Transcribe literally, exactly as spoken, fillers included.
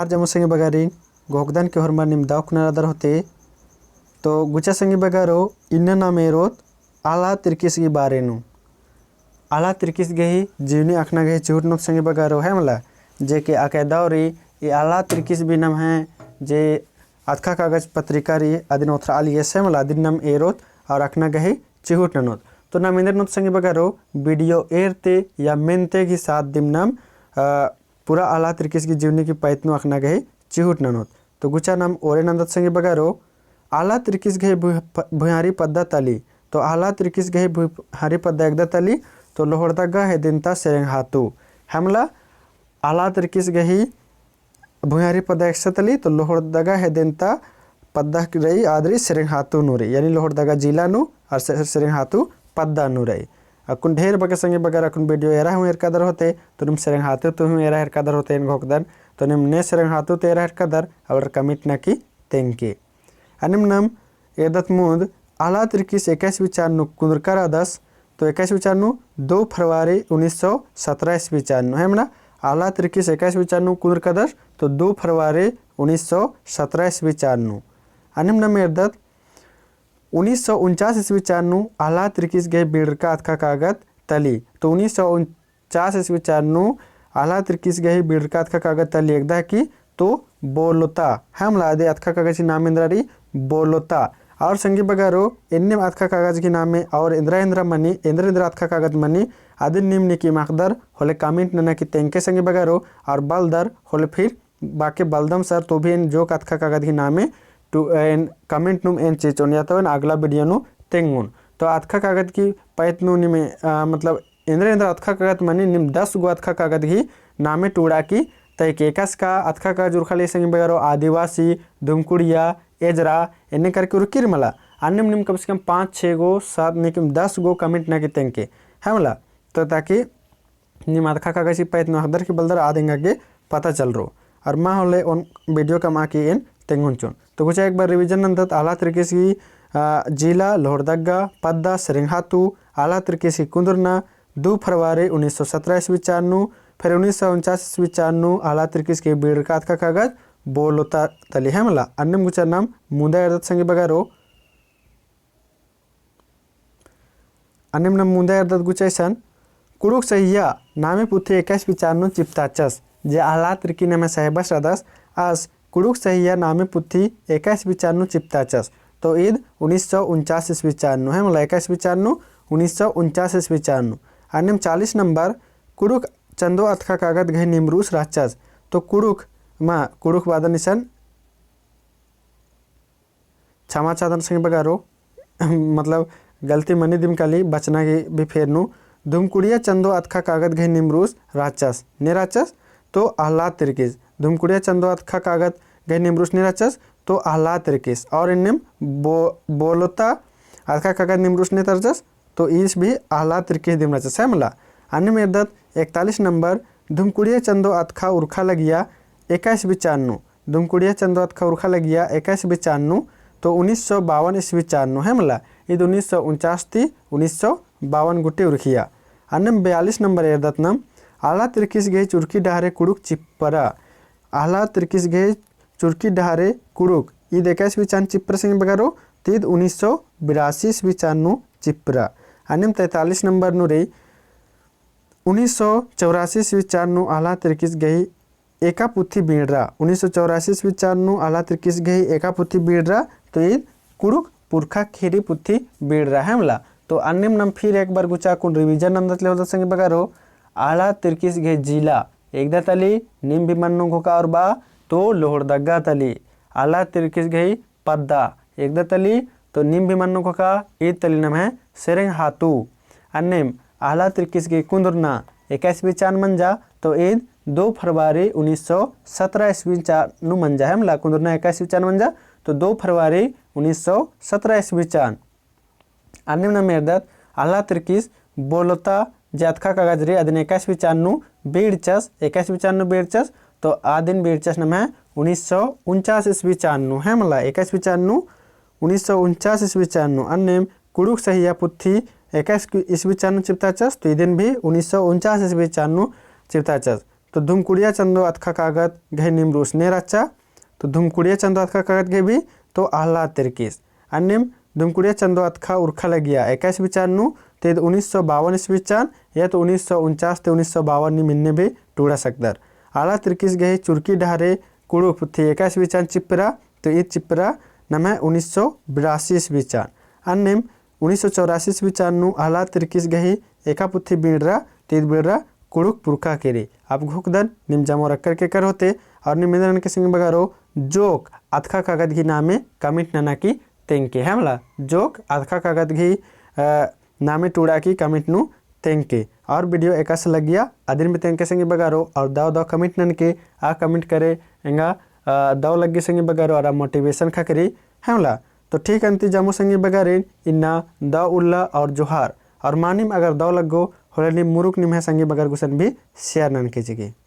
आर जम्मो संगी बगरिन, घोखदन के होरमर निम दव कुना रअदर होते। तो गुचा संगी बगरो, इन्ना नाम एरोत आला तिरकिस गही बारे नू। आला तिरकिस गही जीवनी अखना गही चिहुट ननोत संगी बगरो, है मला, जे के अकय दव रई, ई आला तिरकिस भी नम्है जे अतखा कागज पत्रिका रई, अदिन ओथरआ लियस, है मला, अदिन नाम एरोत और अखना गही चिहुट ननोत। तो नाम एन्देर ननोत संगी बगरो, video एरते या मेनते गही साथ दिम नाम, अ, पूरा आला तिरकिस गही जीवनी गही पइत नू अखना गही चिहुट ननोत। तो गुचा नाम ओरे नन्दत संगी बगरो, आला तिरकिस गही भु-, प-, भुयारी पद्दा तली। तो आला तिरकिस गही भुयारी पद्दा एकदा तली, तो लोहरदगा हेद्दे ता सेरेंगहातु। है मला, आला तिरकिस गही भुयारी पद्दा एकसा तली, तो लोहरदगा हेद्दे ता पद्दा रई, आद रई सेरेंगहातु नू रई, यानी लोहरदगा जिला नू और से-, सेरेंगहातु पद्दा नू रई। अक्कुन ढेर बग्गे संगी बगर अक्कुन video एरा हूँ एरकादर होते, तो निम सेरेंगहातु ती हूँ एरा एरकादर होते एन घोखदन, तो निम ने सेरेंगहातु ती एरा एरकादर, और comment नना की तेंगके। अन्नेम नाम एरदत मुन्द आला तिरकिस एकाईस विचार नू कुन्दुरका रअदस, तो एकाईस विचार नू दो फरवरी उन्नीस सौ सतरा ईस्वी चान नू, है मला, आला तिरकिस एकाईस विचार नू कुन्दुरका रअदस, तो दो फरवरी उन्नीस सौ सतरा ईस्वी चान नू। अन्नेम नाम एरदत उन्नीस सौ उनचास ईस्वी चान नू आला तिरकिस गही बिड़रका अतखा कागद तली। तो उन्नीस सौ उनचास ईस्वी चान नू आला तिरकिस गही बिड़रका अतखा कागद तली एकदा की तो बोलोता, है मला, अदि अतखा कागज गही नामे एन्दरा रई बोलोता। और संगी बगरो, एन्नेम अतखा कागज गही नामे और एन्दरा एन्दरा मनी, एन्दरा एन्दरा अतखा कागद मनी, अदिन नीम नीकिम अख़दर होले comment नना की तेंगके संगी बगरो, और बलदर होले फिर बाकी बलदम सर, तो भी एन जोक अतखा कागद गही नामे टू, एन comment नुम एन चिचोन या तो एन अगला video नू तेंगोन। तो अतखा कागद गही पइत नू नीम, अ, मतलब एन्दरा एन्दरा अतखा कागद मनी, नीम दस गो अतखा कागद गही नामे टूड़ा की तइके। एकासे का अतखा कागज उरखा लगी संगी बगरो आदिवासी, धुमकुड़िया, एजरा, एन्ने करके उरखी रई मला। अन्नेम नीम कम से कम पाँच, छः गो, सात, नीकिम दस गो comment नना की तेंगके, है मला। तो ताकि नीम अतखा कागज गही पइत नू अख़दर की बलदर आद एंगा गे पता चलरओ। और मा होले ओन video कमआ की एन तेंगोन चिओन। तो गुचा एक बार revision नन्दत, आला तिरकिस गही, अ, जिला लोहरदगा, पद्दा सेरेंगहातु, आला तिरकिस गही कुन्दुरना, दो फरवरी उन्नीस सौ सतरा ईस्वी चान नू, फिर उन्नीस सौ उनचास ईस्वी चान नू आला तिरकिस गही बिड़रका अतखा कागद बोलोता तली, है मला। अन्नेम गुचा नाम मुन्दा एरदत संगी बगरो। अन्नेम नाम मुन्दा एरदत गुचा इसन, कुँड़ुख़ सहिया नामे पुथी एकाईस ईस्वी चान नू चिपताचस, जे आला तिरकी नम्है सहेबस रअदस, आस कुँड़ुख़ सहिया नामे पुथी एकाईस ईस्वी चान नू चिपताचस। तो ईद उन्नीस सौ उनचास ईस्वी चान नू, है मला, एकाईस ईस्वी चान नू, उन्नीस सौ उनचास ईस्वी चान नू। अन्नेम चालीस नंबर, कुँड़ुख़ चन्दो अतखा कागद गही निमरुस रहचस। तो कुँड़ुख़, मा, कुँड़ुख़ बादन इसन, क्षमा चाहदन संगी बगरो, मतलब गलती मनी दिम काली, बचना की भी फेर नू। धुमकुड़िया चन्दो अतखा कागद गही निमरुस रहचस, ने रहचस, तो अहलाद तिरकिस। धुमकुड़िया चन्दो अतखा कागद गही निमरुस ने रहचस, तो अहलाद तिरकिस। और एन्नेम बो-, बोलोता अतखा कागद निमरुस ने रहचस, तो ईस भी अहलाद तिरकिस दिम रहचस, है मला। अन्नेम एरदत एकतालीस नंबर, धुमकुड़िया चन्दो अतखा उरखा लगिया एकाईस ईस्वी चान नू। धुमकुड़िया चन्दो अतखा उरखा लगिया एकाईस ईस्वी चान नू, तो उन्नीस सौ बावन ईस्वी चान नू, है मला। ईद उन्नीस सौ उनचास ती उन्नीस सौ बावन गूटी उरखिया। अन्नेम बयालीस नंबर एरदत नाम, अहलाद तिरकिस गही चुरकी डहरे कुँड़ुख़ चिप्परा। अहलाद तिरकिस गही चुरकी डहरे कुँड़ुख़, ईद एकाईस ईस्वी चान चिप्परा संगी बगरो, तो ईद उन्नीस सौ बिरासी ईस्वी चान नू चिप्परा। अन्नेम तैंतालीस नंबर नू रई, उन्नीस सौ चौरासी ईस्वी चान नू अहलाद तिरकिस गही एका पुथी बिड़रा। उन्नीस सौ चौरासी ईस्वी चान नू अहलाद तिरकिस गही एका पुथी बिड़रा, तो ईद कुँड़ुख़ पुरखा ख़ीरी पुथी बिड़रा, है मला। तो अन्नेम नाम फिर एक बार गुचा कुन revision नन्दत ले होलदत संगी बगरो, अहलाद तिरकिस गही जिला एकदा तली, नीम भी मन्नो घोखा और बा, तो लोहरदगा तली। अहलाद तिरकिस गही पद्दा एकदा तली, तो नीम भी मन्नो घोखा, ईद तली नम्है सेरेंगहातु। अन्नेम अहलाद तिरकिस गही कुन्दुरना एकाईस ईस्वी चान मंजा, तो ईद दो फरवरी उन्नीस सौ सतरा ईस्वी चान नू मंजा, है मला। कुन्दुरना एकाईस ईस्वी चान मंजा, तो दो फरवरी उन्नीस सौ सतरा ईस्वी चान। अन्नेम नाम एरदत अहलाद तिरकिस बोलोता जे अतखा कागज रई अदिन एकाईस ईस्वी चान नू बिड़चस, एकाईस ईस्वी चान नू बिड़चस, तो अदिन बिड़चस नम्है उन्नीस सौ उनचास ईस्वी चान नू, है मला, एकाईस ईस्वी चान नू, उन्नीस सौ उनचास ईस्वी चान नू। अन्नेम कुँड़ुख़ सहिया पुथी एकाईस ईस्वी चान नू चिपताचस, तो इदिन भी उन्नीस सौ उनचास ईस्वी चान नू चिपताचस। तो धुमकुड़िया चंदो अतखा कागद गही नीम रूस ने रहचा। तो धुमकुड़िया चंदो अतखा कागद गही भी तो आह्लाद तिर्कीस। अन्नेम धुमकुड़िया चंदो अतखा उरखा लगिया एकाईस बिचान नू, तो ईद उन्नीस सौ बावन ईस्वी चान या तो उन्नीस सौ उनचास ते उन्नीस सौ बावन नीम इन्ने भी टूड़ा सकदर। आह्लाद तिर्कीस गही चुरकी डहरे कुँड़ुख़ पुथी एकाईस बिचान चिप्रा, तो ईद चिप्रा नम्है उन्नीस सौ बिरासी ईस्वी चान। अन्नेम उन्नीस सौ चौरासी ईस्वी चान नू आह्लाद तिर्कीस गही एका पुथी बिड़रा, तो ईद बिड़रा कुँड़ुख़ पुरखा केरी। अब घोखदन नीम जमोर अक्कर केकर होते, और नीम एन्देर ननके संगी बगरो जोक अतखा कागद गही नामे comment नना की तेंगके, है मला? जोक अतखा कागद गही, अ, नामे टूड़ा की comment नू तेंगके। और video एकासे लगिया अदिन भी तेंगके संगी बगरो, और दव दव comment ननके, आ comment करे एंगा, अ, दव लग्गी संगी बगरो, अरा motivation ख़क्खरी, है मला? तो ठीक अन्ती जमो संगी बगरिन, इन्ना दव उल्ला और जोहार। और मानिम अगर दव लग्गो होले नीम मुरुक निम्है संगी बगर गुसन भी share ननके चिके।